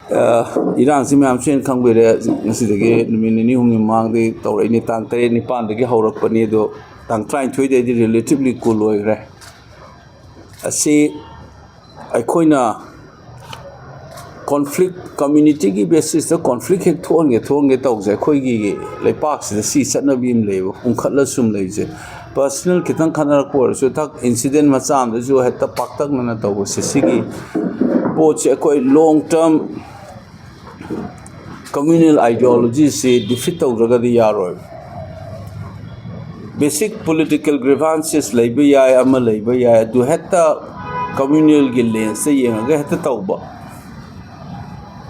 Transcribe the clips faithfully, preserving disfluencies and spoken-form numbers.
ꯏꯔꯥꯡꯁꯤ ꯃꯌꯥꯝꯁꯨ ꯍꯦꯟꯅ ꯈꯪꯕꯤꯔꯦ꯫ ꯉꯁꯤꯗꯒꯤ ꯅꯨꯃꯤꯠ ꯅꯤꯅꯤ ꯍꯨꯝꯅꯤ ꯃꯃꯥꯡꯗꯒꯤ ꯇꯧꯔꯛꯏꯅꯤ꯫ ꯇꯥꯡ ꯇꯔꯦꯠ ꯅꯤꯄꯥꯟꯗꯒꯤ ꯍꯧꯔꯛꯄꯅꯤ, ꯑꯗꯣ ꯇꯥꯡ ꯇꯔꯥꯅꯤꯊꯣꯏꯗꯩꯗꯤ relatively cool ꯑꯣꯏꯈ꯭ꯔꯦ꯫ ꯑꯁꯤ ꯑꯩꯈꯣꯏꯅ conflict, communityꯒꯤ basisꯇ conflict ꯍꯦꯛ ꯊꯣꯛꯍꯟꯒꯦ ꯊꯣꯛꯍꯟꯒꯦ ꯇꯧꯕꯁꯦ ꯑꯩꯈꯣꯏꯒꯤ ꯂꯩꯄꯥꯛꯁꯤꯗ ꯁꯤ ꯆꯠꯅꯕꯤ ꯑꯃ ꯂꯩꯌꯦꯕ, ꯎꯪꯈꯠꯂ ꯁꯨꯝ ꯂꯩꯕꯁꯦ꯫ Personal ꯈꯤꯇꯪ ꯈꯠꯅꯔꯛꯄ ꯑꯣꯏꯔꯁꯨ, ꯊꯛ incident ꯃꯆꯥ ꯑꯃꯗꯁꯨ ꯍꯦꯛꯇ ꯄꯥꯛꯇꯛꯅꯅ ꯇꯧꯕꯁꯦ, ꯁꯤꯒꯤ ꯄꯣꯠꯁꯦ ꯑꯩꯈꯣꯏ long term communal ideologyꯁꯤ defeat ꯇꯧꯗ꯭ꯔꯒꯗꯤ ꯌꯥꯔꯣꯏ꯫ Basic political grievances ꯂꯩꯕ ꯌꯥꯏ, ꯑꯃ ꯂꯩꯕ ꯌꯥꯏ, ꯑꯗꯨ ꯍꯦꯛꯇ communalꯒꯤ lensꯇ ꯌꯦꯡꯉꯒ ꯍꯦꯛꯇ ꯇꯧꯕ,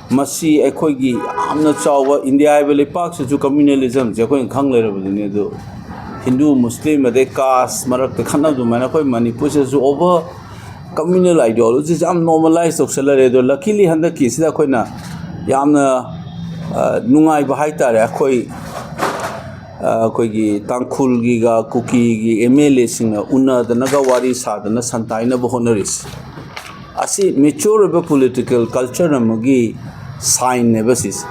ꯃꯁꯤ ꯑꯩꯈꯣꯏꯒꯤ ꯌꯥꯝꯅ ꯆꯥꯎꯕ, ꯏꯟꯗꯤꯌꯥ ꯍꯥꯏꯕ ꯂꯩꯄꯥꯛꯁꯤꯁꯨ communalismꯁꯦ ꯑꯩꯈꯣꯏꯅ ꯈꯪ ꯂꯩꯔꯕꯗꯨꯅꯤ꯫ ꯑꯗꯨ ꯍꯤꯟꯗꯨ, ꯃꯨꯁꯂꯤꯝ, ꯑꯗꯩ caste ꯃꯔꯛꯇ ꯈꯠꯅꯕ ꯑꯗꯨꯃꯥꯏꯅ ꯑꯩꯈꯣꯏ ꯃꯅꯤꯄꯨꯔꯁꯤꯗꯁꯨ over communal ideologyꯁꯦ ꯌꯥꯝ normalise ꯇꯧꯁꯜꯂꯔꯦ꯫ ꯑꯗꯣ luckily ꯍꯟꯗꯛꯀꯤꯁꯤꯗ ꯑꯩꯈꯣꯏꯅ ꯌꯥꯝꯅ, ꯑ, ꯅꯨꯡꯉꯥꯏꯕ ꯍꯥꯏꯇꯥꯔꯦ, ꯑꯩꯈꯣꯏ, ꯑ, ꯑꯩꯈꯣꯏꯒꯤ ꯇꯥꯡꯈꯨꯜꯒꯤꯒ ꯀꯨꯀꯤꯒꯤ MLAꯁꯤꯡꯅ ꯎꯅꯗꯅꯒ ꯋꯥꯔꯤ ꯁꯥꯗꯅ ꯁꯟꯇꯥꯏꯅꯕ ꯍꯣꯠꯅꯔꯤꯁꯦ꯫ ꯑꯁꯤ mature ꯑꯣꯏꯕ political culture ꯑꯃꯒꯤ signꯅꯦꯕ ꯁꯤꯁꯦ꯫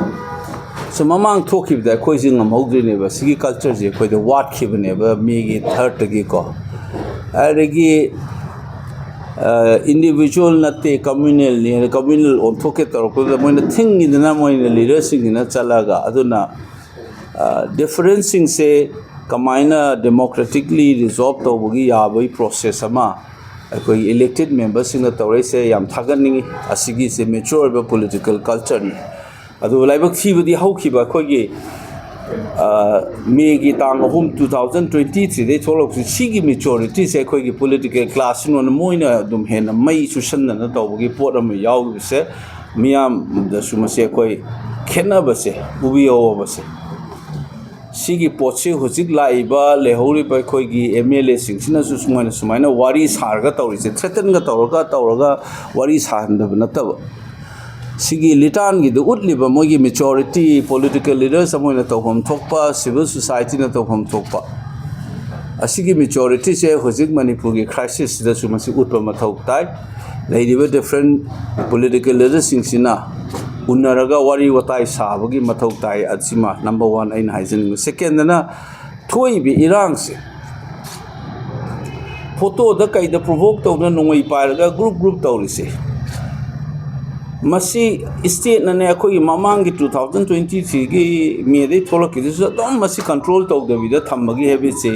So ꯃꯃꯥꯡ ꯊꯣꯛꯈꯤꯕꯗ ꯑꯩꯈꯣꯏꯁꯦ ꯉꯝꯍꯧꯗ꯭ꯔꯤꯅꯦꯕ꯫ ꯁꯤꯒꯤ cultureꯁꯦ ꯑꯩꯈꯣꯏꯗ ꯋꯥꯠꯈꯤꯕꯅꯦꯕ ꯃꯦꯒꯤ thirdꯇꯒꯤꯀꯣ꯫ ꯑꯗꯒꯤ, ꯑ, individual ꯅꯠꯇꯦ, communalꯅꯤ ꯍꯥꯏꯅ communal ꯑꯣꯟꯊꯣꯛꯀꯦ ꯇꯧꯔꯛꯄꯗ ꯃꯣꯏꯅ ꯊꯤꯡꯉꯤꯗꯅ, ꯃꯣꯏꯅ leaderꯁꯤꯡꯁꯤꯅ ꯆꯠꯂꯒ꯫ ꯑꯗꯨꯅ, ꯑ, differenceꯁꯤꯡꯁꯦ ꯀꯃꯥꯏꯅ democratically resolve ꯇꯧꯕꯒꯤ ꯌꯥꯕꯒꯤ process ꯑꯃ ꯑꯩꯈꯣꯏ elected memberꯁꯤꯡꯅ ꯇꯧꯔꯛꯏꯁꯦ ꯌꯥꯝ ꯊꯥꯒꯠꯅꯤꯡꯉꯤ꯫ ꯑꯁꯤꯒꯤꯁꯦ mature ꯑꯣꯏꯕ political cultureꯅꯤ꯫ ꯑꯗꯨꯕꯨ ꯂꯥꯏꯕꯛ ꯊꯤꯕꯗꯤ ꯍꯧꯈꯤꯕ ꯑꯩꯈꯣꯏꯒꯤ, ꯑ, ꯃꯦꯒꯤ ꯇꯥꯡ ꯑꯍꯨꯝ, two thousand twenty threeꯗꯩ ꯊꯣꯛꯂꯛꯄꯁꯤ, ꯁꯤꯒꯤ majorityꯁꯦ ꯑꯩꯈꯣꯏꯒꯤ political classꯁꯤꯡꯅ ꯃꯣꯏꯅ ꯑꯗꯨꯝ ꯍꯦꯟꯅ ꯃꯩ ꯆꯨꯁꯟꯗꯅ ꯇꯧꯕꯒꯤ ꯄꯣꯠ ꯑꯃ ꯌꯥꯎꯈꯤꯕꯁꯦ ꯃꯤꯌꯥꯝꯗꯁꯨ ꯃꯁꯤ ꯑꯩꯈꯣꯏ ꯈꯦꯠꯅꯕꯁꯦ ꯎꯕꯤꯍꯧꯕꯁꯦ꯫ ꯁꯤꯒꯤ ꯄꯣꯠꯁꯤ ꯍꯧꯖꯤꯛ ꯂꯥꯛꯏꯕ ꯂꯩꯍꯧꯔꯤꯕ ꯑꯩꯈꯣꯏꯒꯤ MLAꯁꯤꯡꯁꯤꯅꯁꯨ ꯁꯨꯃꯥꯏꯅ, ꯁꯨꯃꯥꯏꯅ ꯋꯥꯔꯤ ꯁꯥꯔꯒ ꯇꯧꯔꯤꯁꯦ, threatenꯒ ꯇꯧꯔꯒ, ꯇꯧꯔꯒ ꯋꯥꯔꯤ ꯁꯥꯍꯟꯗꯕ ꯅꯠꯇꯕ, ꯁꯤꯒꯤ ꯂꯤꯇꯥꯟꯒꯤꯗ ꯎꯠꯂꯤꯕ ꯃꯣꯏꯒꯤ majority political leaders ꯑꯃ ꯑꯣꯏꯅ ꯇꯧꯐꯝ ꯊꯣꯛꯄ, civil societyꯅ ꯇꯧꯐꯝ ꯊꯣꯛꯄ, ꯑꯁꯤꯒꯤ majorityꯁꯦ ꯍꯧꯖꯤꯛ ꯃꯅꯤꯄꯨꯔꯒꯤ crisisꯁꯤꯗꯁꯨ ꯃꯁꯤ ꯎꯠꯄ ꯃꯊꯧ ꯇꯥꯏ꯫ ꯂꯩꯔꯤꯕ different political leaderꯁꯤꯡꯁꯤꯅ ꯎꯅꯔꯒ ꯋꯥꯔꯤ ꯋꯥꯇꯥꯏ ꯁꯥꯕꯒꯤ ꯃꯊꯧ ꯇꯥꯏ꯫ ꯑꯁꯤꯃ ꯅꯝꯕꯔ ꯋꯥꯟ ꯑꯩꯅ ꯍꯥꯏꯖꯅꯤꯡꯕ꯫ ꯁꯦꯀꯦꯟꯗꯅ, ꯊꯣꯛꯏꯕ ꯏꯔꯥꯡꯁꯦ ꯐꯣꯇꯣꯗ ꯀꯩꯗ ꯄ꯭ꯔꯣꯚꯣꯛ ꯇꯧꯗꯅ ꯅꯣꯡꯃꯩ ꯄꯥꯏꯔꯒ ꯒ꯭ꯔꯨꯞ ꯒ꯭ꯔꯨꯞ ꯇꯧꯔꯤꯁꯦ, ꯃꯁꯤ ꯏꯁꯇꯦꯠꯅꯅꯦ, ꯑꯩꯈꯣꯏꯒꯤ ꯃꯃꯥꯡꯒꯤ ꯇꯨ ꯊꯥꯎꯖꯟ ꯇ꯭ꯋꯦꯟꯇꯤ ꯊ꯭ꯔꯤꯒꯤ ꯃꯦꯗꯒꯤ ꯊꯣꯛꯂꯛꯈꯤꯗꯨꯁꯨ ꯑꯗꯨꯝ ꯃꯁꯤ ꯀꯟꯇ꯭ꯔꯣꯜ ꯇꯧꯗꯕꯤꯗ ꯊꯝꯕꯒꯤ ꯍꯦꯕꯤꯠꯁꯦ,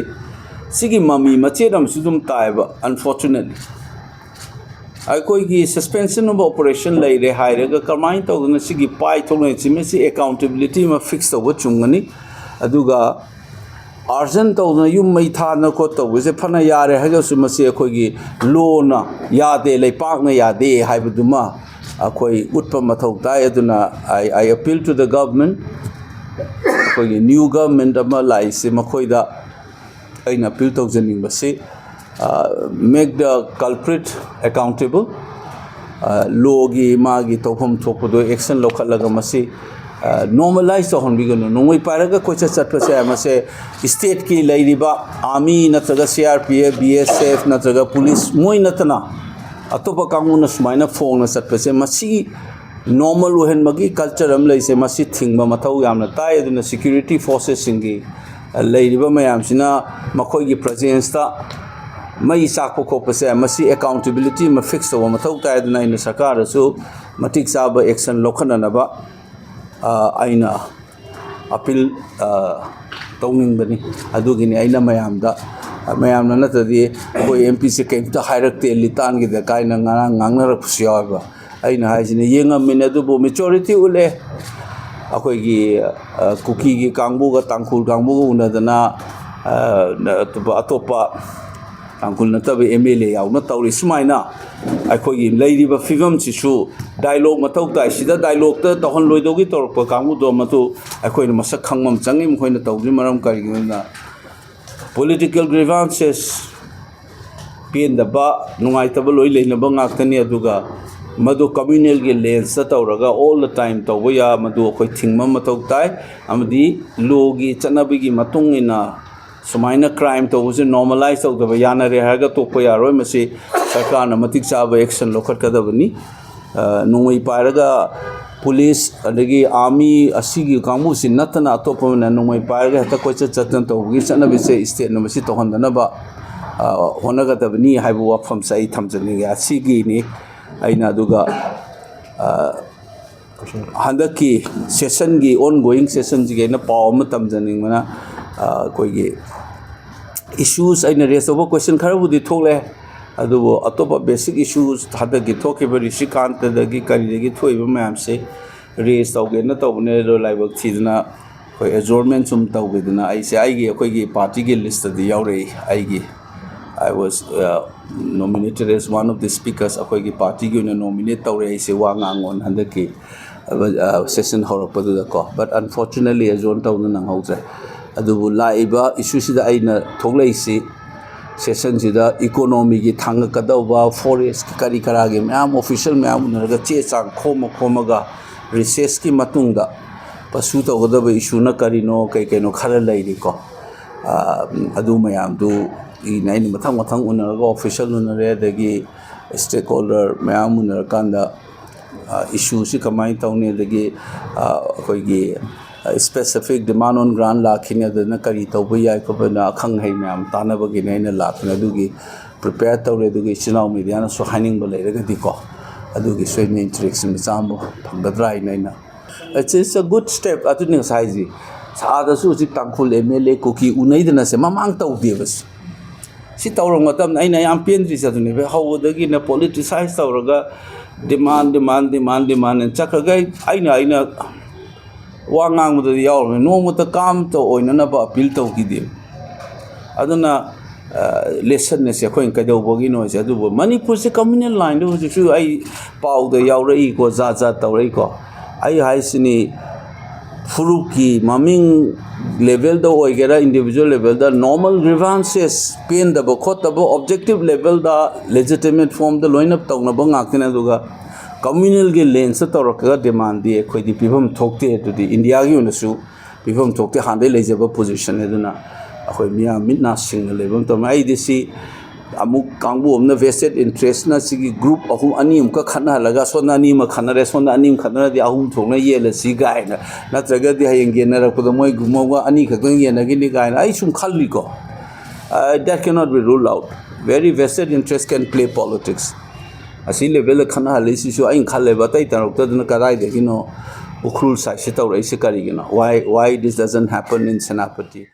ꯁꯤꯒꯤ ꯃꯃꯤ ꯃꯆꯦꯠ ꯑꯃꯁꯨ ꯑꯗꯨꯝ ꯇꯥꯏꯕ, unfortunately꯫ ꯑꯩꯈꯣꯏꯒꯤ suspension of operation ꯂꯩꯔꯦ ꯍꯥꯏꯔꯒ ꯀꯔꯝꯍꯥꯏꯅ ꯇꯧꯗꯅ ꯁꯤꯒꯤ ꯄꯥꯏ ꯊꯣꯛꯂꯛꯏꯁꯤ? ꯃꯁꯤ ꯑꯦꯀꯥꯎꯟꯇꯦꯕꯤꯂꯤꯇꯤ ꯑꯃ ꯐꯤꯛꯁ ꯇꯧꯕ ꯆꯨꯝꯒꯅꯤ꯫ ꯑꯗꯨꯒ ꯑꯥꯔꯖꯟ ꯇꯧꯗꯅ ꯌꯨꯝ ꯃꯩ ꯊꯥꯗꯅ ꯈꯣꯠ ꯇꯧꯕꯁꯦ ꯐꯅ ꯌꯥꯔꯦ ꯍꯥꯏꯔꯒꯁꯨ, ꯃꯁꯤ ꯑꯩꯈꯣꯏꯒꯤ ꯂꯣꯅ ꯌꯥꯗꯦ, ꯂꯩꯄꯥꯛꯅ ꯌꯥꯗꯦ ꯍꯥꯏꯕꯗꯨꯃ ꯑꯩꯈꯣꯏ ꯎꯠꯄ ꯃꯊꯧ ꯇꯥꯏ꯫ ꯑꯗꯨꯅ I, I appeal to the government, ꯑꯩꯈꯣꯏꯒꯤ ꯅ꯭ꯌꯨ ꯒꯚꯔꯟꯃꯦꯟꯠ ꯑꯃ ꯂꯥꯛꯏꯁꯦ, ꯃꯈꯣꯏꯗ ꯑꯩꯅ ꯑꯄꯤꯜ ꯇꯧꯖꯅꯤꯡꯕꯁꯤ, make the culprit accountable, ꯂꯣꯒꯤ ꯃꯥꯒꯤ ꯇꯧꯐꯝ ꯊꯣꯛꯄꯗꯣ ꯑꯦꯛꯁꯟ ꯂꯧꯈꯠꯂꯒ ꯃꯁꯤ ꯅꯣꯔꯃꯦꯂꯥꯏꯁ ꯇꯧꯍꯟꯕꯤꯒꯅꯨ꯫ ꯅꯣꯡꯃꯩ ꯄꯥꯏꯔꯒ ꯀꯣꯏꯆꯠ ꯆꯠꯄꯁꯦ, ꯃꯁꯦ ꯏꯁꯇꯦꯠꯀꯤ ꯂꯩꯔꯤꯕ ꯑꯥꯔꯃꯤ ꯅꯠꯇ꯭ꯔꯒ C R P F, B S F ꯅꯠꯇ꯭ꯔꯒ ꯄꯨꯂꯤꯁ, ꯃꯣꯏ ꯅꯠꯇꯅ ꯑꯇꯣꯞꯄ ꯀꯥꯡꯕꯨꯅ ꯁꯨꯃꯥꯏꯅ ꯐꯣꯡꯅ ꯆꯠꯄꯁꯦ, ꯃꯁꯤ ꯅꯣꯔꯃꯦꯜ ꯑꯣꯏꯍꯟꯕꯒꯤ ꯀꯜꯆꯔ ꯑꯃ ꯂꯩꯁꯦ, ꯃꯁꯤ ꯊꯤꯡꯕ ꯃꯊꯧ ꯌꯥꯝꯅ ꯇꯥꯏ꯫ ꯑꯗꯨꯅ ꯁꯦꯀ꯭ꯌꯨꯔꯤꯇꯤ ꯐꯣꯔꯁꯦꯁꯁꯤꯡꯒꯤ ꯂꯩꯔꯤꯕ ꯃꯌꯥꯝꯁꯤꯅ ꯃꯈꯣꯏꯒꯤ ꯄ꯭ꯔꯖꯦꯟꯁꯇ ꯃꯩ ꯆꯥꯛꯄ ꯈꯣꯠꯄꯁꯦ, ꯃꯁꯤ ꯑꯦꯀꯥꯎꯟꯇꯦꯕꯤꯂꯤꯇꯤ ꯑꯃ ꯐꯤꯛꯁ ꯇꯧꯕ ꯃꯊꯧ ꯇꯥꯏ꯫ ꯑꯗꯨꯅ ꯑꯩꯅ ꯁꯔꯀꯥꯔꯗꯁꯨ ꯃꯇꯤꯛ ꯆꯥꯕ ꯑꯦꯛꯁꯟ ꯂꯧꯈꯠꯅꯅꯕ, ꯑ, ꯑꯩꯅ ꯑꯄꯤꯜ, ꯑ, ꯇꯧꯅꯤꯡꯕꯅꯤ꯫ ꯑꯗꯨꯒꯤꯅꯤ ꯑꯩꯅ ꯃꯌꯥꯝꯗ, ꯃꯌꯥꯝꯅ ꯅꯠꯇ꯭ꯔꯗꯤ ꯑꯩꯈꯣꯏ ꯑꯦꯝ ꯄꯤꯁꯦ ꯀꯩꯝꯇ ꯍꯥꯏꯔꯛꯇꯦ, ꯂꯤꯇꯥꯟꯒꯤꯗ ꯀꯥꯏꯅ ꯉꯔꯥꯡ ꯉꯥꯡꯅꯔꯛꯄꯁꯨ ꯌꯥꯎꯋꯦꯕ꯫ ꯑꯩꯅ ꯍꯥꯏꯁꯤꯅ ꯌꯦꯡꯉꯝꯃꯤꯅꯦ, ꯑꯗꯨꯕꯨ ꯃꯦꯆꯣꯔꯤꯇꯤ ꯎꯠꯂꯦ꯫ ꯑꯩꯈꯣꯏꯒꯤ, ꯑ, ꯀꯨꯀꯤꯒꯤ ꯀꯥꯡꯕꯨꯒ ꯇꯥꯡꯈꯨꯜ ꯀꯥꯡꯕꯨꯒ ꯎꯅꯗꯅ, ꯑ, ꯑꯇꯣꯞꯄ, ꯑꯇꯣꯞꯄ ꯇꯥꯡꯈꯨꯜ ꯅꯠꯇꯕ ꯑꯦꯝ ꯑꯦꯜ ꯑꯦ ꯌꯥꯎꯅ ꯇꯧꯔꯤ꯫ ꯁꯨꯃꯥꯏꯅ ꯑꯩꯈꯣꯏꯒꯤ ꯂꯩꯔꯤꯕ ꯐꯤꯕꯝꯁꯤꯁꯨ ꯗꯥꯏꯂꯣꯛ ꯃꯊꯧ ꯇꯥꯏ꯫ ꯁꯤꯗ ꯗꯥꯏꯂꯣꯛꯇ ꯇꯧꯍꯜꯂꯣꯏꯗꯧꯒꯤ ꯇꯧꯔꯛꯄ ꯀꯥꯡꯕꯨꯗꯣ ꯃꯗꯨ ꯑꯩꯈꯣꯏꯅ ꯃꯁꯛ ꯈꯪꯕ ꯑꯃ ꯆꯪꯉꯤ꯫ ꯃꯈꯣꯏꯅ ꯇꯧꯗ꯭ꯔꯤ ꯃꯔꯝ ꯀꯔꯤꯒꯤꯅꯣꯅ, ꯄꯣꯂꯤꯇꯤꯀꯦꯜ ꯒ꯭ꯔꯤꯚꯥꯟꯁꯦꯁ, ꯄꯦꯟꯗꯕ, ꯅꯨꯡꯉꯥꯏꯇꯕ ꯂꯣꯏ ꯂꯩꯅꯕ ꯉꯥꯛꯇꯅꯤ꯫ ꯑꯗꯨꯒ ꯃꯗꯨ ꯀꯝꯃ꯭ꯌꯨꯅꯦꯜꯒꯤ ꯂꯦꯟꯁꯇ ꯇꯧꯔꯒ ꯑꯣꯜ ꯗ ꯇꯥꯏꯝ ꯇꯧꯕ ꯌꯥ, ꯃꯗꯨ ꯑꯩꯈꯣꯏ ꯊꯤꯡꯕ ꯃꯊꯧ ꯇꯥꯏ꯫ ꯑꯃꯗꯤ ꯂꯣꯒꯤ ꯆꯠꯅꯕꯤꯒꯤ ꯃꯇꯨꯡ ꯏꯟꯅ ꯁꯨꯃꯥꯏꯅ ꯀ꯭ꯔꯥꯏꯝ ꯇꯧꯕꯁꯦ ꯅꯣꯔꯃꯦꯂꯥꯏꯁ ꯇꯧꯗꯕ, ꯌꯥꯅꯔꯦ ꯍꯥꯏꯔꯒ ꯇꯣꯛꯄ ꯌꯥꯔꯣꯏ꯫ ꯃꯁꯤ ꯁꯔꯀꯥꯔꯅ ꯃꯇꯤꯛ ꯆꯥꯕ ꯑꯦꯛꯁꯟ ꯂꯧꯈꯠꯀꯗꯕꯅꯤ꯫ ꯑ, ꯅꯣꯡꯃꯩ ꯄꯥꯏꯔꯒ ꯄꯨꯂꯤꯁ ꯑꯗꯒꯤ ꯑꯥꯔꯃꯤ ꯑꯁꯤꯒꯤ ꯀꯥꯡꯕꯨꯁꯤ ꯅꯠꯇꯅ ꯑꯇꯣꯞꯄ ꯑꯃꯅ ꯅꯣꯡꯃꯩ ꯄꯥꯏꯔꯒ ꯍꯦꯛꯇ ꯀꯣꯏꯆꯠ ꯆꯠꯇꯅ ꯇꯧꯕꯒꯤ ꯆꯠꯅꯕꯤꯁꯦ ꯏꯁꯇꯦꯠꯅ ꯃꯁꯤ ꯇꯧꯍꯟꯗꯅꯕ, ꯑ, ꯍꯣꯠꯅꯒꯗꯕꯅꯤ ꯍꯥꯏꯕ ꯋꯥꯐꯝꯁꯦ ꯑꯩ ꯊꯝꯖꯅꯤꯡꯉꯦ꯫ ꯑꯁꯤꯒꯤꯅꯤ ꯑꯩꯅ꯫ ꯑꯗꯨꯒ, ꯑ, ꯍꯟꯗꯛꯀꯤ ꯁꯦꯁꯟꯒꯤ, ꯑꯣꯟ ꯒꯣꯌꯤꯡ ꯁꯦꯁꯟꯁꯤꯒꯤ ꯑꯩꯅ ꯄꯥꯎ ꯑꯃ ꯇꯝꯖꯅꯤꯡꯕꯅ, ꯑ, ꯑꯩꯈꯣꯏꯒꯤ ꯏꯁꯨꯁ ꯑꯩꯅ ꯔꯦꯁ ꯇꯧꯕ ꯀꯣꯏꯁꯟ ꯈꯔꯕꯨꯗꯤ ꯊꯣꯛꯂꯦ, ꯑꯗꯨꯕꯨ ꯑꯇꯣꯞꯄ ꯕꯦꯁꯤꯛ ꯏꯁꯨꯁ ꯍꯟꯗꯛꯀꯤ ꯊꯣꯛꯈꯤꯕ ꯔꯤꯁꯤꯀꯥꯟꯇꯗꯒꯤ ꯀꯔꯤꯗꯒꯤ ꯊꯣꯛꯏꯕ ꯃꯌꯥꯝꯁꯦ ꯔꯦꯁ ꯇꯧꯒꯦꯅ ꯇꯧꯕꯅꯦ꯫ ꯑꯗꯣ ꯂꯥꯏꯕꯛ ꯊꯤꯗꯅ ꯑꯩꯈꯣꯏ ꯑꯦꯖꯣꯔꯟꯃꯦꯟ ꯁꯨꯝ ꯇꯧꯈꯤꯗꯅ ꯑꯩꯁꯦ ꯑꯩꯒꯤ, ꯑꯩꯈꯣꯏꯒꯤ ꯄꯥꯔꯇꯤꯒꯤ ꯂꯤꯁꯇꯗꯤ ꯌꯥꯎꯔꯛꯏ꯫ ꯑꯩꯒꯤ, I was, uh, nominated as one of the speakers, ꯑꯩꯈꯣꯏꯒꯤ ꯄꯥꯔꯇꯤꯒꯤ ꯑꯣꯏꯅ ꯅꯣꯃꯤꯅꯦꯠ ꯇꯧꯔꯦ ꯑꯩꯁꯦ ꯋꯥ ꯉꯥꯡꯉꯣꯅ ꯍꯟꯗꯛꯀꯤ, ꯑ, ꯁꯦꯁꯟ ꯍꯧꯔꯛꯄꯗꯨꯗꯀꯣ꯫ But unfortunately ꯑꯦꯖꯣꯔꯟ ꯇꯧꯗꯅ ꯅꯪꯍꯧꯗ꯭ꯔꯦ꯫ ꯑꯗꯨꯕꯨ ꯂꯥꯛꯏꯕ ꯏꯁꯨꯁꯤꯗ ꯑꯩꯅ ꯊꯣꯛꯂꯛꯏꯁꯤ, ꯁꯦꯁꯟꯁꯤꯗ ꯏꯀꯣꯅꯣꯃꯤꯒꯤ ꯊꯥꯡꯒꯠꯀꯗꯧꯕ, ꯐꯣꯔꯦꯁꯀꯤ ꯀꯔꯤ ꯀꯔꯥꯒꯤ ꯃꯌꯥꯝ ꯑꯣꯐꯤꯁꯤꯌꯦꯜ ꯃꯌꯥꯝ ꯎꯅꯔꯒ ꯆꯦ ꯆꯥꯡ ꯈꯣꯝꯃ ꯈꯣꯝꯃꯒ ꯔꯤꯁꯔꯁꯀꯤ ꯃꯇꯨꯡꯗ ꯄꯔꯁꯨ ꯇꯧꯒꯗꯕ ꯏꯁꯨꯅ ꯀꯔꯤꯅꯣ, ꯀꯩ ꯀꯩꯅꯣ ꯈꯔ ꯂꯩꯔꯤꯀꯣ꯫ ꯑ, ꯑꯗꯨ ꯃꯌꯥꯝꯗꯨ ꯑꯩꯅ, ꯑꯩꯅ ꯃꯊꯪ ꯃꯊꯪ ꯎꯅꯔꯒ, ꯑꯣꯐꯤꯁꯤꯌꯦꯜ ꯎꯅꯔꯦ, ꯑꯗꯒꯤ ꯁ꯭ꯇꯦꯛ ꯍꯣꯜꯗꯔ ꯃꯌꯥꯝ ꯎꯅꯔꯀꯥꯟꯗ, ꯑ, ꯏꯁꯨꯁꯤ ꯀꯃꯥꯏꯅ ꯇꯧꯅꯤ, ꯑꯗꯒꯤ, ꯑ, ꯑꯩꯈꯣꯏꯒꯤ, ꯑ, specific demand on grant ꯂꯥꯛꯈꯤꯅꯤ, ꯑꯗꯨꯅ ꯀꯔꯤ ꯇꯧꯕ ꯌꯥꯏ ꯈꯣꯠꯄꯅ ꯑꯈꯪ ꯑꯍꯩ ꯃꯌꯥꯝ ꯇꯥꯟꯅꯕꯒꯤꯅꯤ ꯑꯩꯅ ꯂꯥꯛꯄꯅꯦ꯫ ꯑꯗꯨꯒꯤ ꯄ꯭ꯔꯤꯄꯦꯌꯔ ꯇꯧꯔꯦ꯫ ꯑꯗꯨꯒ ꯏꯆꯤꯜ ꯏꯅꯥꯎ ꯃꯦꯗꯤꯌꯥꯅꯁꯨ ꯍꯥꯏꯅꯤꯡꯕ ꯂꯩꯔꯒꯗꯤꯀꯣ, ꯑꯗꯨꯒꯤꯁꯨ ꯑꯩꯅ ꯏꯟꯇꯔꯦꯛꯁꯟ ꯃꯆꯥ ꯑꯃ ꯐꯪꯒꯗ꯭ꯔꯥ ꯍꯥꯏꯅ ꯑꯩꯅ, it's, it's a good step꯫ ꯑꯗꯨꯅꯤ ꯉꯁꯥꯏꯁꯤ, ꯑꯥꯗꯁꯨ ꯍꯧꯖꯤꯛ ꯇꯥꯡꯈꯨꯜ ꯑꯦꯝ ꯑꯦꯜ ꯑꯦ, ꯀꯨꯀꯤ ꯎꯅꯩꯗꯅꯁꯦ, ꯃꯃꯥꯡ ꯇꯧꯗꯦꯕ ꯁꯤ꯫ ꯁꯤ ꯇꯧꯔꯕ ꯃꯇꯝꯗ ꯑꯩꯅ ꯌꯥꯝ ꯄꯦꯟꯗ꯭ꯔꯤꯁꯦ ꯑꯗꯨꯅꯦꯕ꯫ ꯍꯧꯕꯗꯒꯤꯅ ꯄꯣꯂꯤꯇꯤꯁꯥꯏꯁ ꯇꯧꯔꯒ ꯗꯤꯃꯥꯟ, ꯗꯤꯃꯥꯟ, ꯗꯤꯃꯥꯟ, ꯗꯤꯃꯥꯟ ꯍꯥꯏꯅ ꯆꯠꯈ꯭ꯔꯒ ꯑꯩ-, ꯑꯩꯅ, ꯑꯩꯅ ꯋꯥ ꯉꯥꯡꯕꯗꯗꯤ ꯌꯥꯎꯔꯕꯅꯤ, ꯅꯣꯡꯃꯇ ꯀꯥꯝꯇ ꯑꯣꯏꯅꯅꯕ ꯑꯄꯤꯜ ꯇꯧꯈꯤꯗꯦ꯫ ꯑꯗꯨꯅ, ꯑ, ꯂꯦꯁꯟ ꯑꯁꯦ ꯑꯩꯈꯣꯏꯅ ꯀꯩꯗꯧꯕꯒꯤꯅꯣ ꯍꯥꯏꯁꯦ꯫ ꯑꯗꯨꯕꯨ ꯃꯅꯤꯄꯨꯔꯁꯦ ꯀꯝꯃ꯭ꯌꯨꯅꯦꯜ ꯂꯥꯏꯟꯗ ꯍꯧꯖꯤꯛꯁꯨ ꯑꯩ ꯄꯥꯎꯗ ꯌꯥꯎꯔꯛꯏꯀꯣ, ꯖꯥꯠ ꯖꯥꯠ ꯇꯧꯔꯛꯏꯀꯣ꯫ ꯑꯩ ꯍꯥꯏꯁꯤꯅꯤ, ꯐꯨꯔꯨꯞꯀꯤ ꯃꯃꯤꯡ ꯂꯦꯚꯦꯜꯗ ꯑꯣꯏꯒꯦꯔꯥ, ꯏꯟꯗꯤꯕꯤꯖꯨꯋꯦꯜ ꯂꯦꯚꯦꯜꯗ, ꯅꯣꯔꯃꯦꯜ ꯒ꯭ꯔꯤꯚꯥꯟꯁꯦꯁ, ꯄꯦꯟꯗꯕ ꯈꯣꯠꯇꯕ ꯑꯣꯕꯖꯦꯛꯇꯤꯚ ꯂꯦꯚꯦꯜꯗ ꯂꯦꯖꯤꯇꯤꯃꯦꯠ ꯐꯣꯔꯝꯗ ꯂꯣꯏꯅ ꯇꯧꯅꯕ ꯉꯥꯛꯇꯅꯤ꯫ ꯑꯗꯨꯒ ꯀꯝꯃ꯭ꯌꯨꯅꯦꯜꯒꯤ ꯂꯦꯟꯁꯇ ꯇꯧꯔꯛꯀꯒ ꯗꯤꯃꯥꯟꯗꯤ ꯑꯩꯈꯣꯏꯗꯤ ꯄꯤꯐꯝ ꯊꯣꯛꯇꯦ꯫ ꯑꯗꯨꯗꯤ ꯏꯟꯗꯤꯌꯥꯒꯤ ꯑꯣꯏꯅꯁꯨ ꯄꯤꯐꯝ ꯊꯣꯛꯇꯦ, ꯍꯥꯟꯅꯗꯩ ꯂꯩꯖꯕ ꯄꯣꯖꯤꯁꯟꯅꯤ꯫ ꯑꯗꯨꯅ ꯑꯩꯈꯣꯏ ꯃꯤꯌꯥꯝ ꯃꯤꯠ ꯅꯥ ꯁꯤꯡꯅ ꯂꯩꯕ ꯑꯃ ꯇꯧꯔꯝꯃꯦ꯫ ꯑꯩꯗꯤ ꯁꯤ ꯑꯃꯨꯛ ꯀꯥꯡꯕꯨ ꯑꯃꯅ vested interestꯅ ꯁꯤꯒꯤ group ꯑꯍꯨꯝ, ꯑꯅꯤ ꯑꯃꯨꯛꯀ ꯈꯠꯅꯍꯜꯂꯒ, ꯁꯣꯝꯗ ꯑꯅꯤ ꯑꯃ ꯈꯠꯅꯔꯦ, ꯁꯣꯝꯗ ꯑꯅꯤ ꯑꯃ ꯈꯠꯅꯔꯗꯤ ꯑꯍꯨꯝ ꯊꯣꯛꯅ ꯌꯦꯜꯂꯁꯤ ꯀꯥꯏꯅ, ꯅꯠꯇ꯭ꯔꯒꯗꯤ ꯍꯌꯦꯡ ꯌꯦꯟꯅꯔꯛꯄꯗ ꯃꯣꯏ ꯃꯣꯏ ꯑꯅꯤ ꯈꯛꯇꯪ ꯌꯦꯟꯅꯈꯤꯅꯤ ꯀꯥꯏꯅ ꯑꯩ ꯁꯨꯝ ꯈꯜꯂꯤꯀꯣ꯫ Uh, that cannot be ruled out. Very vested interest can play politics. ꯑꯁꯤ levelꯗ ꯈꯠꯅꯍꯜꯂꯤꯁꯤꯁꯨ ꯑꯩꯅ ꯈꯜꯂꯦꯕ, ꯑꯇꯩ ꯇꯧꯔꯛꯇꯗꯅ ꯀꯗꯥꯏꯗꯒꯤꯅꯣ ꯎꯈ꯭ꯔꯨꯜ sideꯁꯦ ꯇꯧꯔꯛꯏꯁꯦ ꯀꯔꯤꯒꯤꯅꯣ? Why, why this doesn't happen in Senapati?